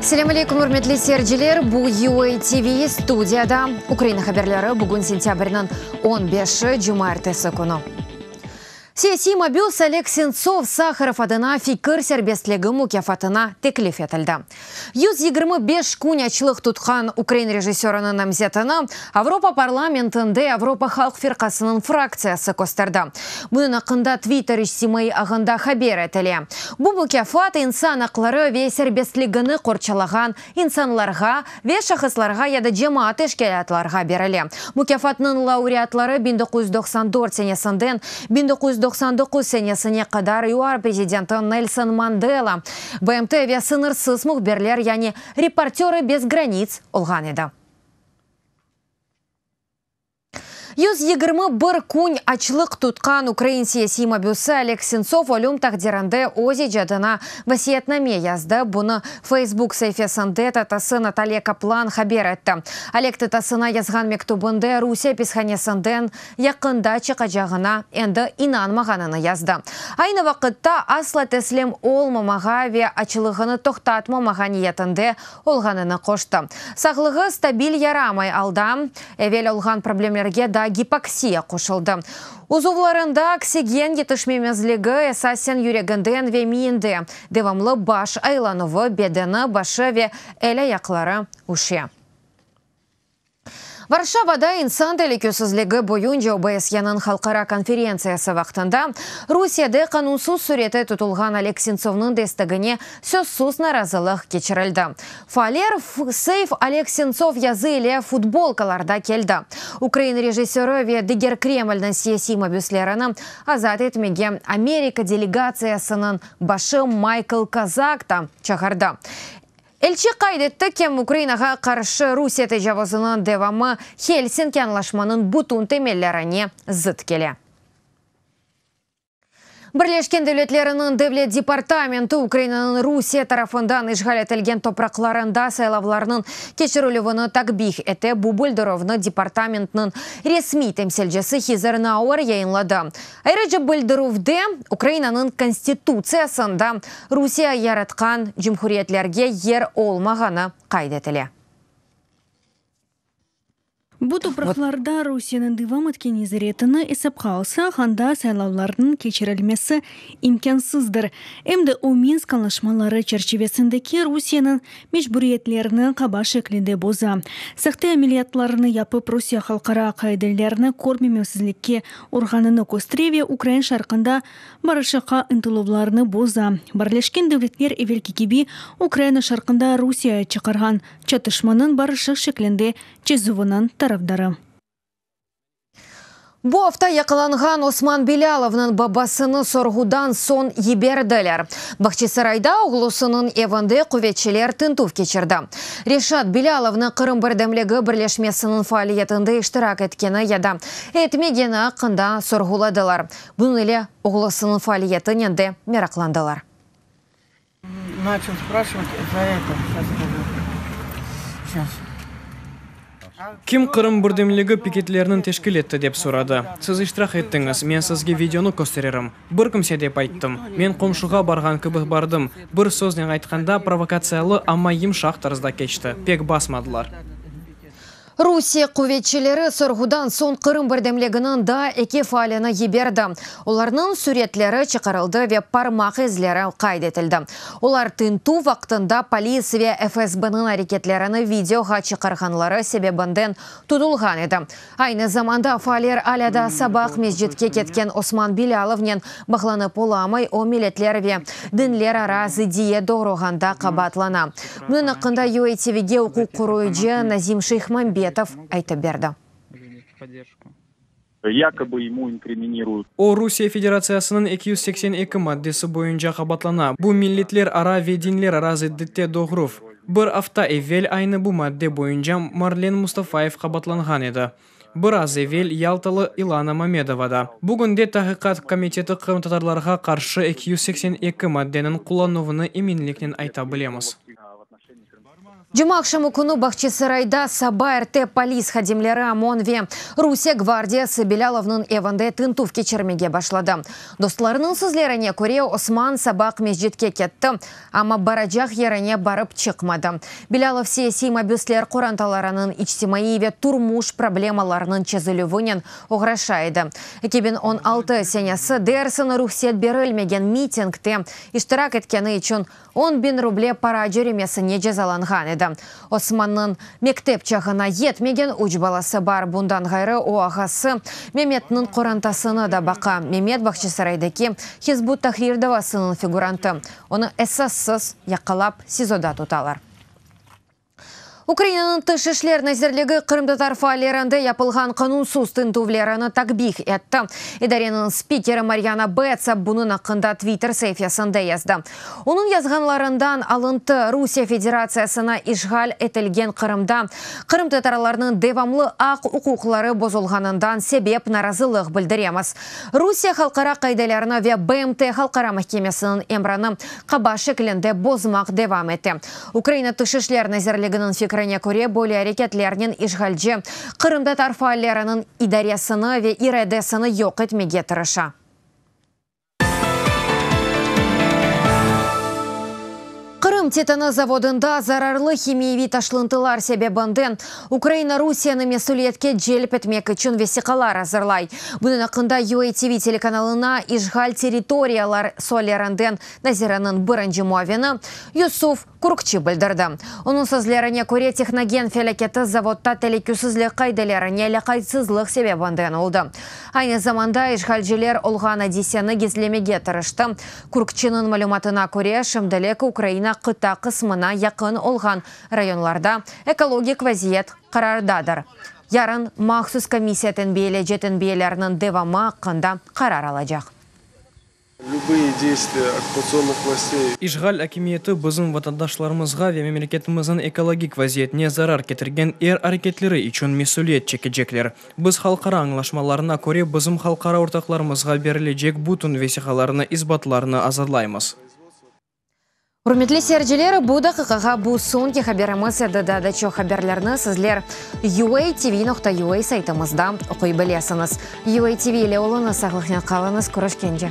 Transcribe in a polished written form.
Selâm aleyküm, ürmetli seyirciler! Bu UA TV, studiyada Ukraina haberleri. Bugün sentâbrniñ on beşi, cumaertesi künü. Siyasiy mabüs Oleg Sentsov Saharov adına fikir serbestligi mukâfatına teklif etildi. 125 kün açlıq tutqan ukrain rejissöriniñ namzetini Avropa parlamentinde Avropa halq firqasınıñ fraktsiyası kösterdi. Bunıñ aqqında Twitter içtimaiy ağında haber etile. Bu mukâfat insan aqları ve serbestligini qorçalağan insanlarğa ve şahıslarğa ya da cemaat teşkilâtlarğa berile. Mukâfatnıñ laureatları 1994 senesinden 1999 senesine qadar UAR prezidenti Nelson Mandela, BMT ve Sıñırsız mühbirler, yani Reportörı bez granits olğan edi. 121 kün açlıq tutqan ukrain siyasiy mabüsi Oleg Sentsov ölüm taqdirinde öz icadına vasiyetname yazdı. Bunı Facebook saifesinde tatası Natalya Kaplan haber etti. Oleg tatasına yazğan mektübinde Rusiye apishanesinden yaqında çıqacağına endi inanmağanını yazdı. Aynı vaqıtta asla teslim olmamağa ve açlığını toqtatmamağa niyetinde olğanını qoştı. Sağlığı stabil yaramay alda, evel olğan problemlerge daa gipoksiya qoşuldı. Uzuvlarında oksigen yetişmemezligi, esasen yüreginden ve miyinde, devamlı baş aylanuvı, bedeni, başı ve el-ayaqları üşe. Varşavada insan telükesizligi boyunca OBSYeniñ halqara konferentsiyası vaqtında Rusiyede qanunsız sürette tutulğan Oleg Sentsovnıñ destegine sözsüz narazılıq keçirildi. Faaller Save Oleg Sentsov yazı ile futbolkalarda keldi. Ukrain rejissörı ve diger Kremlniñ siyasiy mabüslerini azat etmege Amerika delegatsiyasınıñ başı Maykl Kozak da çağırdı. Elçi qayd etti ki, Ukrainağa qarşı Rusiye tecavuzınıñ devamı Helsinki añlaşmanıñ bütün temellerine zıt kele. Birleşken Devletleriniñ Devlet departamenti Ukrainanıñ Rusiye tarafından işğal etilgen topraqlarında saylavlarnıñ keçirilüvini takbih ete. Bu bildirüvni departamentniñ resmiy temsilcisi Heather Nauert yayınladı. Ayrıca bildirüvde, Ukrainanıñ Konstitutsiyasında Rusiye yaratqan cumhuriyetlerge yer olmağanı qayd etile. Bu topraqlarda Rusiyeniñ devam etken nezaretini esapqa alsaq, anda saylavlarnıñ keçirilmesi imkânsızdır. Em de o Minsk añlaşmaları çerçivesindeki Rusiyeniñ mecburiyetlerini qaba şeklinde boza. Sahte ameliyatlarnı yapıp, Rusiye halqara qaidelerni körmemezlikke urğanını köstere ve ukrain şarqında barışıqqa ıntıluvlarnı boza. Birleşken Devletler evelki kibi Ukraina şarqında Rusiye çıqarğan çatışmanıñ barışıq şeklinde çezüviniñ tarafdarı. Bu afta yaqalanğan Osman Bilâlovnıñ babasını sorğudan soñ yiberdiler. Bağçasarayda oğlusınıñ evinde quvetçiler tintüv keçirdi. Reşat Bilâlovnı Qırım birdemligi birleşmesiniñ faaliyetinde iştirak etkeni ya da etmegeni aqqında sorğuladılar. Bunıñ ile oğlusınıñ faaliyetinen de meraqlandılar. Načal sprashivat za eto, şas skajı, şas. Kim Qırım birdemligi piketlerini teşkil etti, dep soradı. Siz iştirak ettiñiz, men sizge videonı kösteririm. Bir kimse dep ayttım. Men qomşuğa barğan kibi bardım. Bir söznen aytqanda, provokatsiyalı, amma yımşaq tarzda keçti. Pek basmadılar. Rusiye quvetçileri sorğudan soñ Qırım birdemliginiñ daa eki faalini yiberdi. Olarnıñ süretleri çıqarıldı ve parmaq izleri qayd etildi. Olar tintüv vaqtında polis ve FSBniñ areketlerini videoğa çıqarğanları sebebinden tutulğan edi. Aynı zamanda faaller alâ daa saba Aqmescitke ketken Osman Bilâlovnen bağlanıp olamay, o, milletler ve dinlerara zıddiyet doğurğanda qabaatlana. Bunıñ aqqında UATVge uquq qoruyıcı Nazim Şeyhmambetov aytıp berdi. O, Rusiye Federatsiyasınıñ 282 maddesi boyunca qabaatlana, bu milletlerara ve dinlerara zıddiyette doğuruv. Bir afta evel aynı bu madde boyunca Marlen Mustafayev qabaatlanğan edi. Biraz evel Yaltalı İlana Mamedova da. Bugünde Taqiqat komiteti qırımtatarlarğa qarşı 282 maddeniñ qullanuvını eminliknen ayta bilemiz. Cumaaqşamı künü Bağçasarayda saba erte polis hadimleri, OMON ve Rusiye gvardiyası Belâlovnıñ evinde tintüv keçirmege başladı. Dostlarınıñ sözlerine köre, Osman saba Aqmescitke ketti, amma baracaq yerine barıp çıqmadı. Belâlov siyasiy mabüsler qorantalarınıñ içtimaiy ve turmuş problemalarınıñ çezilüvinen oğraşa edi. 2016 senesi dersin ruhset berilmegen mitingde iştirak etkeni içün 10.000 ruble para cöremesine cezalanğan edi. Osmannıñ mektep çağına yetmegen üç balası bar. Bundan ğayrı, o, ağası Memetniñ qorantasını da baqa. Memet Bağçasaraydaki Hizb ut-Tahrir davasınıñ figurantı. Onı esassız yaqalap, SİZOda tutalar. Ukrainanıñ Tış işler nazirligi qırımtatar faallerinde yapılğan qanunsız tintüvlerini takbih etti. İdareniñ spikeri Maryana Betsa bunıñ aqqında Twitter saifesinde yazdı. Onıñ yazğanlarından alıntı, Rusiye Federatsiyasına işğal etilgen Qırımda qırımtatarlarnıñ devamlı aq-uquqları bozulğanından sebep narazılıq bildiremiz. Rusiye halqara qaidelerini ve BMT Halqara mahkemesiniñ emrini qaba şeklinde bozmaq devam ete. Ukraina Tış işler nazirliginiñ fikrine köre, böyle areketlernen işğalci qırımtatar faalleriniñ idaresini ve iradesini yoq etmege tırışa. Qırım titanı zavodında zararlı himiyeviy taşlıntılar sebebinden Ukraina Rusiyeni mesüliyetke celp etmek içün vesiqalar azırlay. Bunıñ aqqında UATV telekanalına işğal territoriyalar suallerinden naziriniñ birinci muavini Yusuf Kurkçi bildirdi. Onıñ sözlerine köre, tehnogen felâketi zavodda telükesizlik qaidelerine lâqaytsızlıq sebebinden oldı. Aynı zamanda işğalciler olğan adiseni gizlemege tırıştı. Kurkçiniñ malümatına köre, şimdilik Ukraina qıta qısmına yaqın olğan rayonlarda ekologik vaziyet qarardadır. Yarın mahsus komissiya tenbiyeleci tenbiyelerniñ devamı aqqında qarar alacaq. Lübıye deystviya okkupatsionnıh vlastey. İşğal akimiyeti bizim vatandaşlarımızğa ve memleketimizniñ ekologik vaziyetine zarar ketirgen er areketleri içün mesüliyet çekecekler. Biz halqara añlaşmalarına köre bizim halqara ortaqlarımızğa berilecek bütün vesiqalarnı, isbatlarnı azırlaymız. Ürmetli seyirciler, bu daqiqağa bu soñki haberimiz edi. Daa da çoq haberlerni sizler uatv.ua saytımızda oquy bilesiñiz. UATV ile oluñız, sağlıqnen qalıñız, körüşkence.